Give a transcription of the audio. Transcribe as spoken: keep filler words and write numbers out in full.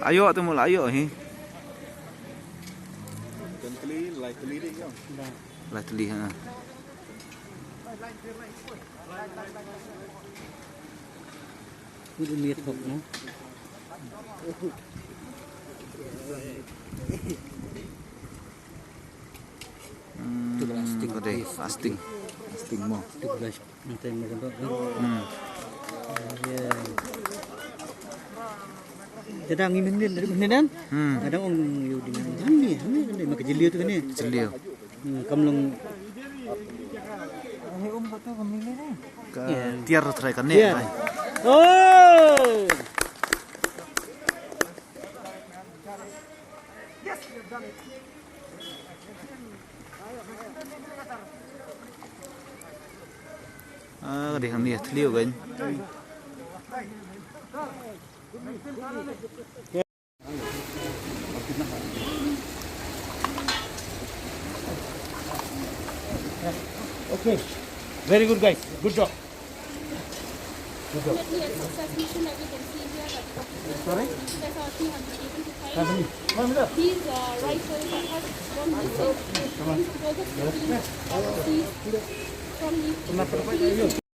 Ayo tu mula ayo hi. Lai teli ha. Udah niat hok no. Hmm, fasting. Fasting. Fasting mo. Nanti makan tu. Hmm. Ya. Kadang ngi mendil dari mendil kan? Hmm. Kadang orang yau dengan kami, kami kan dia makan jeliu tu kan ni. Jeliu. Hmm, kam long. Ka tiar trai kan ni. Tiar. Oh. Ah, ka dei hangne thliew kan. Okay. Very good, guys. Good job. Good job. Sorry? These uh, rifles that have gone missing from the